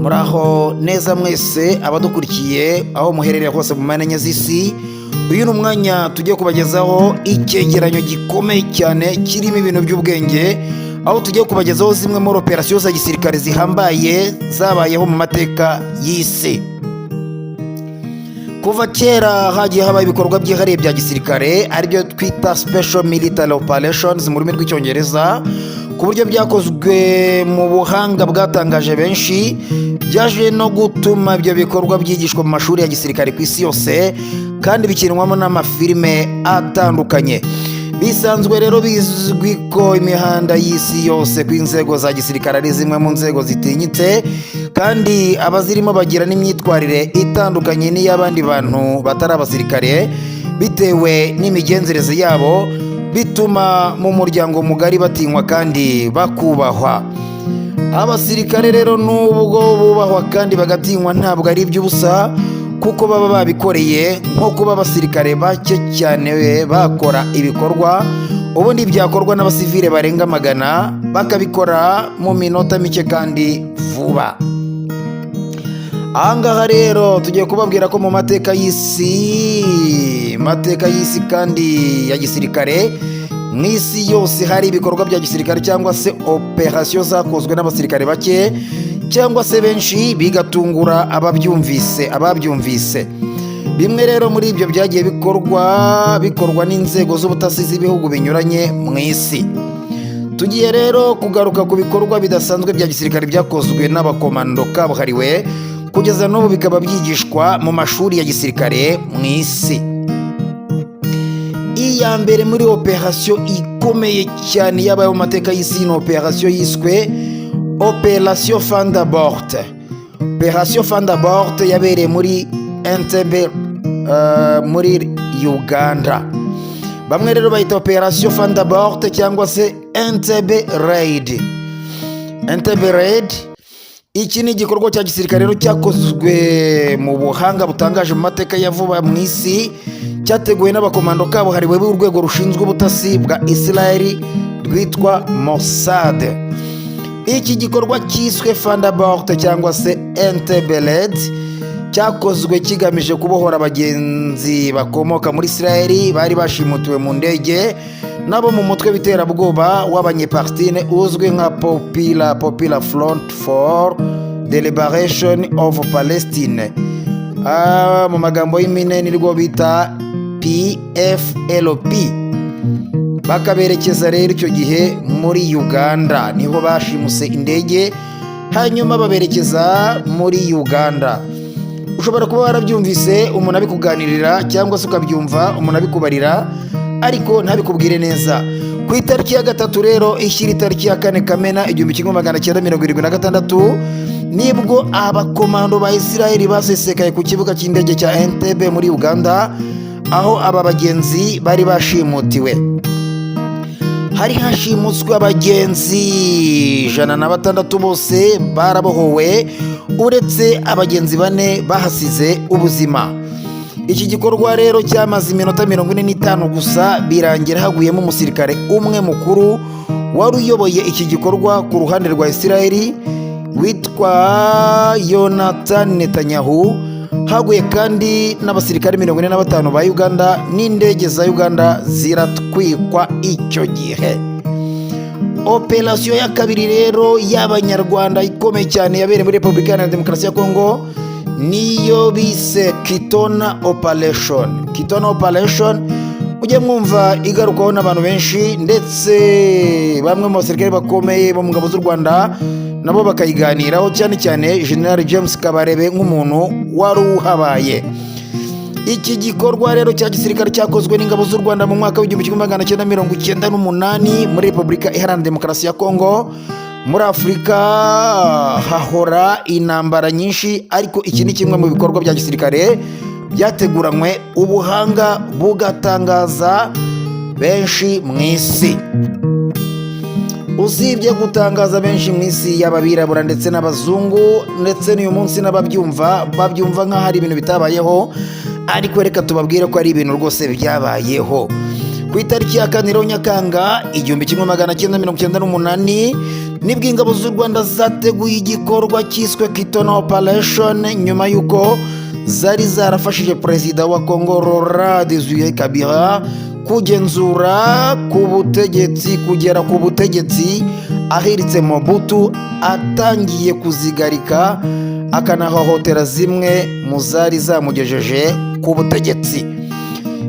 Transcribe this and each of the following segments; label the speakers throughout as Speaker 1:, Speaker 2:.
Speaker 1: Muraho neza mwese abadukurikiye aho muherereye hose mu mpande enye z'isi. Uyu ni umwanya tugiye kubagezaho icyegeranyo gikomeye cyane kirimo ibintu by'ubwenge, aho tugiye kubagezaho zimwe muri operasiyo za gisirikare zihambaye zabayeho mu mateka y'isi. Kuva kera hagiye habaho ibikorwa byihariye bya gisirikare, aribyo twita special military operations mu rurimi rw'Icyongereza, ku buryo byakozwe mu buhanga bwatangaje benshi, byaje no gutuma ibyo bikorwa byigishwa mu mashuri ya gisirikare ku isi yose kandi bikinwamo n'amafilime atandukanye. Bisanzwe rero bizwi ko imihanda y'isi yose ku inzego za gisirikare ari zimwe mu nzego zitinyitse, kandi abazirimo bagira n'imyitwarire itandukanye n'iy'abandi bantu batari abasirikare bitewe n'imigenzereze yabo, bituma mu muryango mugari batinywa kandi bakubahwa. Abasirikare rero, nubwo bubahwa kandi bagatinywa, ntabwo ari iby'ubusa, kuko baba babikoreye, nko kuba abasirikare bake cyane bakora ibikorwa ubundi byakorwa n'abasivile barenga 100, bakabikora mu minota mike kandi vuba. Ahangaha rero tugiye kubabwira ko mu mateka y'isi kandi ya gisirikare mu isi yose, hari ibikorwa bya gisirikare cyangwa se operasiyo zakozwe n'abasirikare bake cyangwa se benshi, bigatungura ababyumvise. Bimwe rero muri ibyo byagiye bikorwa n'inzego z'ubutasi z'ibihugu binyuranye mu isi. Tugiye rero kugaruka ku bikorwa bidasanzwe bya gisirikare byakozwe n'abakomando kabuhariwe, kugeza n'ubu bikaba byigishwa mu mashuri ya gisirikare mu isi. Iya mbere muri operasiyo ikomeye cyane yabaye mu mateka y'isi ni operasiyo yiswe Operation Thunderbolt. Operation Thunderbolt yabereye muri Entebbe, muri Uganda. Bamwe rero bayita Operation Thunderbolt cyangwa se Entebbe Raid. Entebbe Raid, iki ni igikorwa cya gisirikare rero cyakozwe mu buhanga butangaje mu mateka ya vuba mu isi, cyateguwe n'abakomando kabuhariwe b'urwego rushinzwe ubutasi bwa Israel rwitwa Mossad. Iki gikorwa cyiswe Thunderbolt cyangwa se Entebbe Raid cyakozwe kigamije kubohora abagenzi bakomoka muri Israel bari bashimutiwe mu ndege nabo mu mutwe w'iterabwoba w'Abanyepalestine uzwi nka Popular Front for the Liberation of Palestine. Mu magambo y'impine nirwo bita PFLP. Bakaberekeza rero icyo gihe muri Uganda, niho bashimuse indege hanyuma baberekeza muri Uganda. Ushobora kuba warabyumvise umuntu abikuganirira, cyangwa se ukabyumva umuntu abikubarira, ariko ntabikubwire neza. Ku itariki ya 3 rero ishyira itariki ya 4 Kamena 1976, nibwo abakomando ba Israel basesekaye ku kibuga cy'indege cya Entebbe muri Uganda, aho aba bagenzi bari bashimutiwe. Hari hashimuswe abagenzi 106, bose barabohowe uretse abagenzi bane bahasize ubuzima. Iki gikorwa rero cyamaze iminota 45 gusa, birangira haguyemo umusirikare umwe mukuru wari uyoboye iki gikorwa ku ruhande rwa Israel witwa Yonathan Netanyahu. Haguye kandi n'abasirikare 45 ba Uganda, n'indege za Uganda ziratwikwa icyo gihe. Operasiyo ya kabiri rero y'Abanyarwanda ikomeye cyane yabereye muri Repubulika Iharanira Demokarasi ya Kongo niyo bise Kitona Operation. Kitona Operation mujye mwumva igarukwaho n'abantu benshi, ndetse bamwe mu basirikare bakomeye bo mu ngabo z'u Rwanda nabo bakayiganiraho, cyane cyane General James Kabarebe nk'umuntu wari uhabaye. Iki gikorwa rero cya gisirikare cyakozwe n'ingabo z'u Rwanda mu mwaka w'1998 muri Repubulika Iharanira Demokarasi ya Kongo. Muri Afurika hahora intambara nyinshi, ariko iki ni kimwe mu bikorwa bya gisirikare byateguranywe ubuhanga bugatangaza benshi mu isi. Usibye gutangaza benshi mu isi, yaba abirabura ndetse n'abazungu, ndetse n'uyu munsi n'ababyumva babyumva nk'aho ari ibintu bitabayeho, ariko reka tubabwire ko ari ibintu rwose byabayeho. Ku itariki ya 3 Kamena 1998, Ku itariki ya 4 Nyakanga 1998, nibwo ingabo z'u Rwanda zateguye igikorwa cyiswe Kitona Operation, nyuma y'uko zari zarafashije perezida wa Congo Laurent Désiré Kabila kugenzura ku butegetsi, kugera ku butegetsi ahiritse Mobutu atangiye kuzigarika akanahohotera zimwe mu zari zamugejeje ku butegetsi.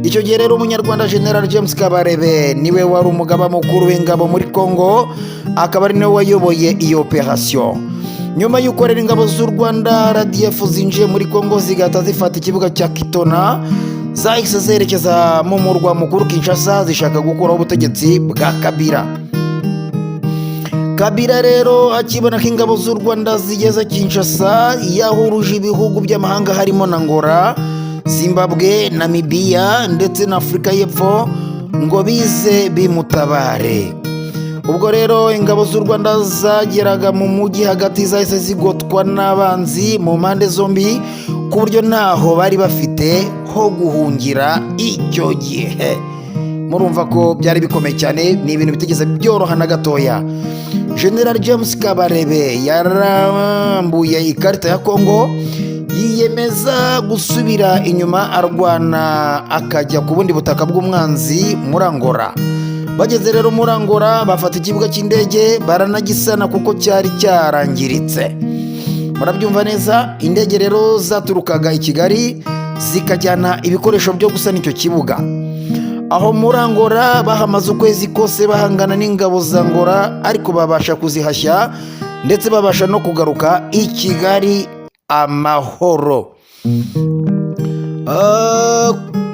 Speaker 1: Icyo gihe rero, Umunyarwanda General James Kabarebe niwe wari umugaba mukuru w'ingabo muri Congo, akaba ari nawe wayoboye iyo operasiyo. Nyuma y'uko rero ingabo z'u Rwanda RDF zinjiye muri Congo, zigahita zifata ikibuga cya Kitona, zahise zerekeza mu murwa mukuru Kinshasa, zishaka gukuraho ubutegetsi bwa Kabila. Kabila rero akibona ko ingabo z'u Rwanda zigeze Kinshasa, yahuruje ibihugu by'amahanga harimo na Angola, Zimbabwe, Namibiya ndetse na Afurika y'Epfo ngo bize bimutabare. Ubwo rero ingabo z'u Rwanda zageraga mu mujyi hagati, zahise zigotwa n'abanzi mu mpande zombi, ku buryo ntaho bari bafite ho guhungira icyo gihe. Murumva ko byari bikomeye cyane, ni ibintu bitigeze byoroha na gatoya. General James Kabarebe yarambuye ikarita ya Congo, yiyemeza gusubira inyuma arwana akajya ku bundi butaka bw'umwanzi muri Angola. Bageze rero muri Angola, bafata ikibuga cy'indege, baranagisana kuko cyari cyarangiritse. Murabyumva neza. Indege rero zaturukaga i Kigali zikajyana ibikoresho byo gusana icyo kibuga. Aho muri Angola bahamaze ukwezi kose bahangana n'ingabo za Angola, ariko babasha kuzihashya, ndetse babasha no kugaruka i Kigali amahoro.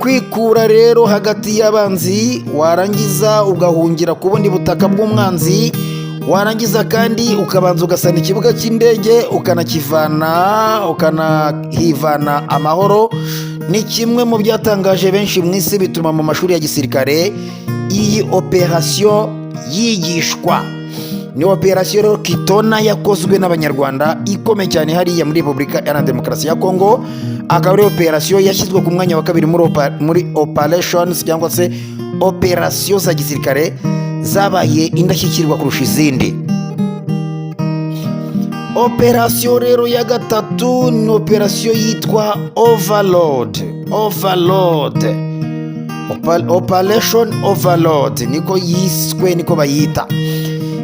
Speaker 1: Kwikura rero hagati y'abanzi, warangiza ugahungira ku bundi butaka bw'umwanzi, warangiza kandi ukabanza ugasana ikibuga cy'indege, ukanakivana, ukanahivana amahoro, ni kimwe mu byatangaje benshi mu isi, bituma mu mashuri ya gisirikare iyi operasiyo yigishwa. Ni operasiyo rero Kitona yakozwe n'Abanyarwanda, ikomeye cyane hariya muri Repubulika Iharanira Demokarasi ya Kongo, akaba ari operasiyo yashyizwe ku mwanya wa kabiri muri operations cyangwa se operasiyo za gisirikare zabaye indashyikirwa kurusha izindi. Operasiyo rero ya gatatu ni operasiyo yitwa Overlord. Overlord, Operation Overlord niko yiswe, niko bayita.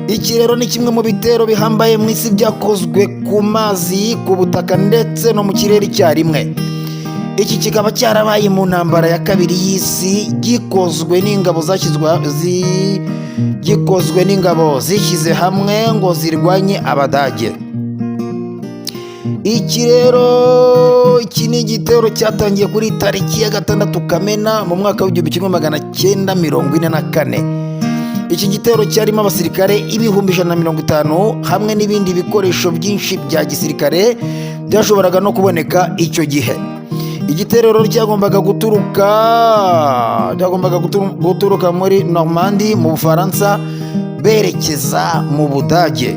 Speaker 1: Iki rero ni kimwe mu bitero bihambaye mu isi byakozwe ku mazi, ku butaka ndetse no mu kirere icyarimwe. Iki kikaba cyarabaye mu ntambara ya kabiri y'isi, gikozwe n'ingabo zashyizwe gikozwe n'ingabo zishyize hamwe ngo zirwanye Abadage. Iki rero, iki ni igitero cyatangiye kuri tariki ya 6 Kamena mu mwaka w'1944. Iki gitero cyarimo abasirikare 150,000 hamwe n'ibindi bikoresho byinshi bya gisirikare byashoboraga no kuboneka icyo gihe. Igitero rero cyagombaga guturuka muri Normandi mu Bufaransa, berekeza mu Budage.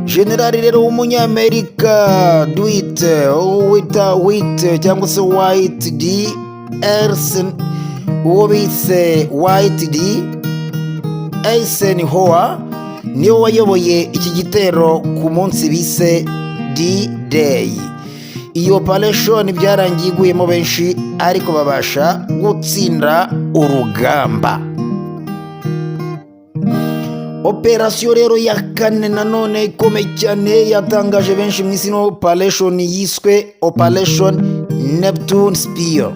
Speaker 1: Generali rero w'Umunyamerika Dwight wita White cyangwa se White D Ersen, uwo bise Dwight D Eisenhower, niwe wayoboye iki gitero ku munsi bise D-Day. Iyi operation byarangiye iguyemo benshi, ariko babasha gutsinda urugamba. Operasiyo rero ya kane nanone ikomeye cyane yatangaje benshi mu isi ni operation yiswe Operation Neptune Spear.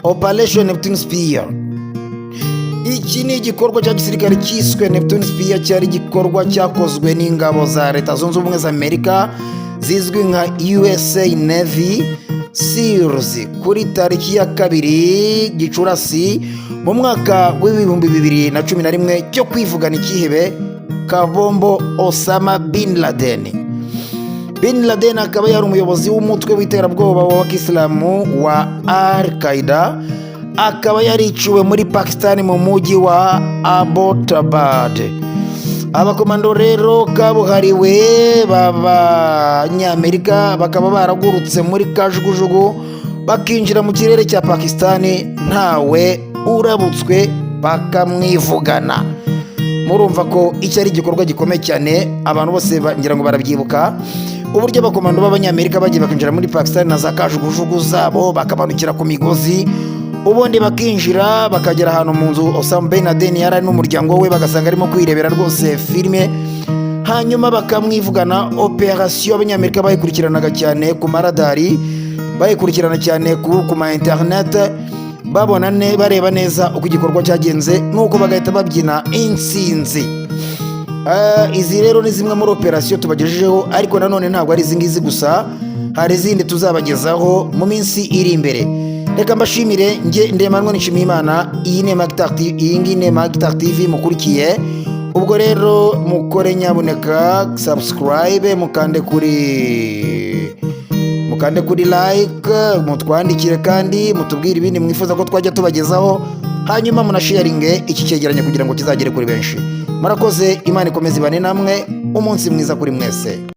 Speaker 1: Operation Neptune Spear, iki ni igikorwa cya gisirikare cyiswe Neptune Spear, cyari igikorwa cyakozwe n'ingabo za Leta Zunze Ubumwe za Amerika zizwi nka USA Navy SEALs, kuri tariki ya 2 Gicurasi mu mwaka w'2011, cyo kwivugana ikihebe kabombo Osama Bin Laden. Bin Laden akaba yari umuyobozi w'umutwe w'iterabwoba w'Abakisilamu wa Al Qaeda, akaba yariciwe muri Pakistan mu mujyi wa Abbottabad. Abakomando rero kabuhariwe b'Abanyamerika bakaba baragurutse muri kajugujugu, Bakinjira mu kirere cya Pakisitani ntawe urabutswe, bakamwivugana. Murumva ko iki ari igikorwa gikomeye cyane. Abantu bose ngira ngo barabyibuka uburyo abakomando b'Abanyamerika bagiye bakinjira muri Pakisitani na za kajugujugu zabo, bakamanukira ku migozi, ubundi bakinjira, bakagera ahantu mu nzu Osama Ben Laden yari ari n'umuryango we, bagasanga arimo kwirebera rwose filime, hanyuma bakamwivugana. Operasiyo Abanyamerika bayikurikiranaga cyane ku maradari, bayikurikirana cyane ku ma interineti, babona ne bareba neza uko igikorwa cyagenze, nuko bagahita babyina intsinzi. Izi rero ni zimwe muri operasiyo tubagejejeho, ariko nanone ntabwo ari izi ngizi gusa, hari izindi tuzabagezaho mu minsi iri imbere. Reka mbashimire nge Ndemanwa Nishimiyimana. Iyi ni Emagitar TV, iyi ngiyi ni Emagitar TV mukurikiye. Ubwo rero mukore nyabuneka subscribe, mukande kuri like, mutwandikire kandi mutubwire ibindi mwifuza ko twajya tubagezaho, hanyuma munasharinge iki cyegeranyo kugira ngo kizagere kuri benshi. Murakoze, Imana ikomeze ibane namwe. Umunsi mwiza kuri mwese.